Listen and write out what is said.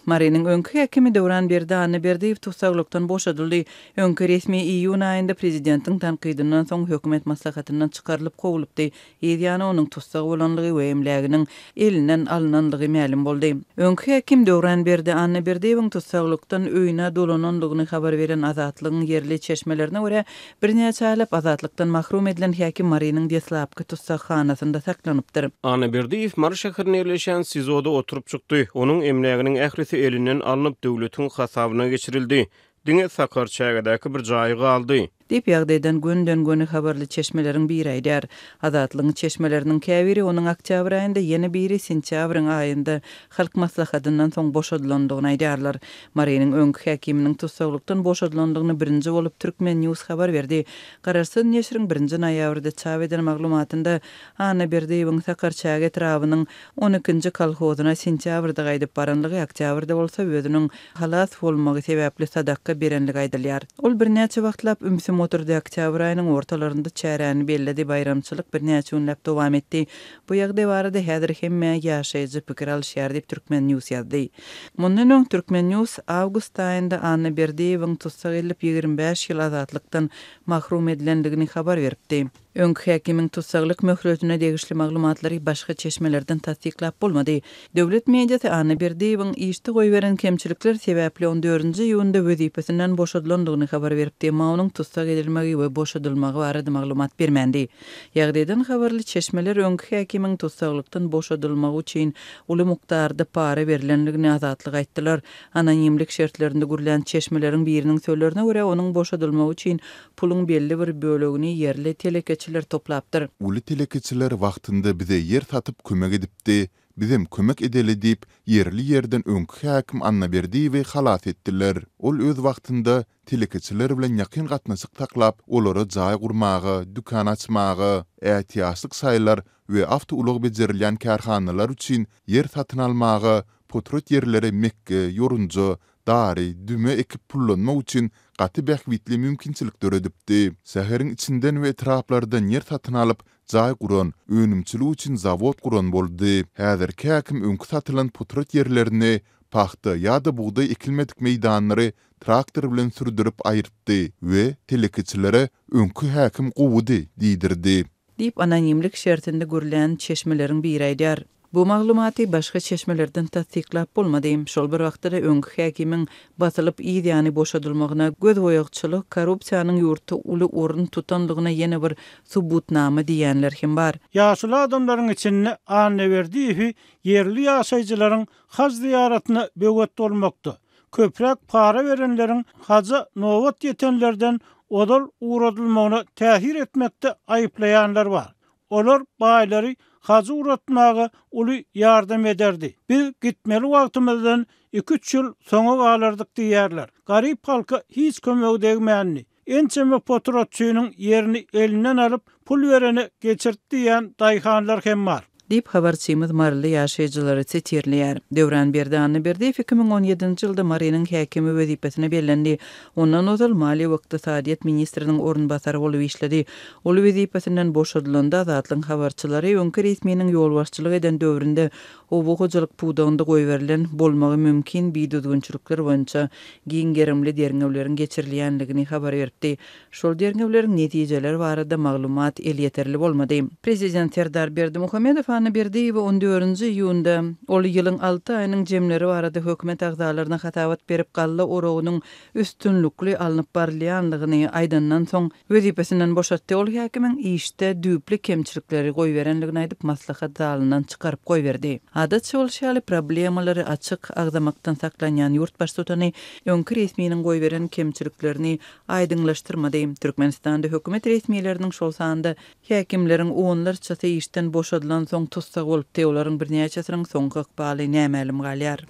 Marynyň öňki häkimi Döwranberdi Annaberdiýew tussaglykdan boşadyldy. Öňki resmi iýun aýynda prezidentiň tankydyndan soň hökümet maslahatyndan çykarylyp kowlupdy. Yz ýany onuň tussag bolanlygy we emläginiň elinden alnanlygy mälim boldy. Öňki häkim Döwranberdi Annaberdiýewiň tussaglykdan öýüne dolananlygyny habar beren Azatlygyň ýerli çeşmelerine görä, birnäçe aýlap azatlykdan mahrum edilen häkim Marynyň deslapky tussaghanasynda saklanypdyr. Annaberdiýew Mary şäherinde ýerleşýän SIZO-da oturyp çykdy. Onuň emläginiň ählisi elinden alnyp, döwletiň hasabyna geçirildi. Diňe Sakarçägedäki bir jaýy galdy. Diýip, ýagdaýdan gönden-göni habarly çeşmeleriň biri aýdýar. Azatlygyň çeşmeleriniň käbiri onuň oktýabr aýynda, ýene biri sentýabryň aýynda Halk Maslahatyndan soň boşadylandygyny aýdýarlar. Marynyň öňki häkiminiň tussaglykdan boşadylandygyny birinji bolup Turkmen. News habar berdi. Garaşsyz neşiriň birinji noýabrda çap eden maglumatynda Annaberdiýewiň Sakarçäge etrabynyň on ikinji kolhozyna sentýabrda gaýdyp baranlygy, oktýabrda bolsa özüniň halas bolmagy sebäpli sadakga berenligi aýdylýar. Ol birnäçe wagtlap ümsüm oturdy, oktýabr aýynyň ortalarynda çäräni belledi, baýramçylyk birnäçe günläp dowam etdi. Bu ýagdaý barada häzir hemme ýaşaýjy pikir alyşýar diýip, Turkmen. News ýazdy. Mundan öň Turkmen. News awgust aýynda Anna Berdiýewiň tussag edilip, 25 ýyl azatlykdan mahrum edilendigini habar beripdi. Öňki häkimiň tussaglyk möhletine degişli maglumatlary başga çeşmelerden tassyklap bolmady. Döwlet mediasy Anna Berdiýewiň işde goýberen kemçilikler sebäpli on dördünji iýunda wezipesinden boşadylandygyny habar beripdi, emma onuň tussag edilmegi we boşadylmagy barada maglumat bermändi. Ýagdaýdan habarly çeşmeler öňki häkimiň tussaglykdan boşadylmagy üçin uly mukdarda para berlendigini Azatlyga aýtdylar. Anonimlik şertlerinde gürlän çeşmeleriň biriniň sözlerine görä, onuň boşadylmagy üçin Puluň belli bir bölegini ýerli telekeçiler toplapdyr. Uly telekeçiler wagtynda bize ýer satyp kömek edipdi, bizem kömek edeli diýip, ýerli-ýerden öňki häkim Annaberdiýewi halas etdiler. Ol öz wagtynda telekeçiler bilen ýakyn gatnaşyk saklap, olara jaý gurmaga, dükan açmaga, ätiýaçlyk şaýlar we awtoulag bejerilýän kärhanalar üçin ýer satyn almaga, potrat ýerlere mekge, ýorunja, dary, düme ekip pullanmak üçin gaty bähbitli mümkinçilik döredipdi. Şäheriň içinden we etraplardan ýer satyn alyp, jaý guran, önümçilik üçin zawod guran boldy. Häzirki häkim öňki satylan potrat ýerlerini, pagta ýa-da bugdaý ekilmedik meýdanlary traktor bilen sürdürip aýyrtdy we telekeçilere öňki häkim gowudy diýdirdi. Diýip, anonimlik şertinde gürlän çeşmeleriň biri aýdýar. Bu maglumaty başga çeşmelerden tassyklap bolmady. Şol bir wagtda-da öňki häkimiň basylyp yz ýany boşadylmagyna gözboýagçylyk, korrupsiýanyň ýurtda uly orun tutanlygyna ýene bir subutnama diýýänler hem bar. Ýaşuly adamlaryň içinde Annaberdiýewi ýerli ýaşaýjylaryň haj zyýaratyna böwet bolmakda, köpräk para berenleriň haja nobat ýetenlerden ozal ugradylmagyna täsir etmekde aýyplaýanlar bar. Olar baýlary hajy ugratmaga uly ýardam ederdi. Biz gitmeli wagtymyzdan iki-üç ýyl soňa galardyk diýýärler. Garyp halka hiç kömegi degmändi. Ençeme potratçynyň ýerini elinden alyp, pul berene geçirtdi diýýän daýhanlar hem bar. Diýip, habarçymyz maryly ýaşaýjylary sitirleýär. Döwranberdi Annaberdiýew 2017-nji ýylda Marynyň häkimi wezipesine bellendi. Ondan ozal maliýe we ykdysadyýet ministriniň orunbasary bolup işledi. Ol wezipesinden boşadylanda, Azatlygyň habarçylary öňki resminiň ýolbaşçylyk eden döwründe oba hojalyk pudagynda goýberilen bolmagy mümkin bidüzgünçilikler boýunça giň gerimli derňewleriň geçirilýändigini habar beripdi. Şol derňewleriň netijeleri barada maglumat elýeterli bolmady. Prezident Serdar Berdimuhamedow Anna Berdiýewe on dördünji iýunda ol ýylyň alty aýynyň jemleri barada hökümet agzalaryna hasabat berip, galla oragynyň üstünlikli alnyp barylýandygyny aýdandan soň, wezipesinden boşatdy. Ol häkimiň işde düýpli kemçilikleri goýberendigini aýdyp, maslahat zalyndan çykaryp goýberdi. Adatça bolşy ýaly, problemalary açyk agzamakdan saklanýan ýurt baştutany öňki resminiň goýberen kemçiliklerini aýdyňlaşdyrmady. Türkmenistanda hökümet resmileriniň, şol sanda häkimleriň onlarçasy işden boşadylansoň tussag bolupdy, olaryň birnäçesiniň soňky ykbaly nämälim galýar.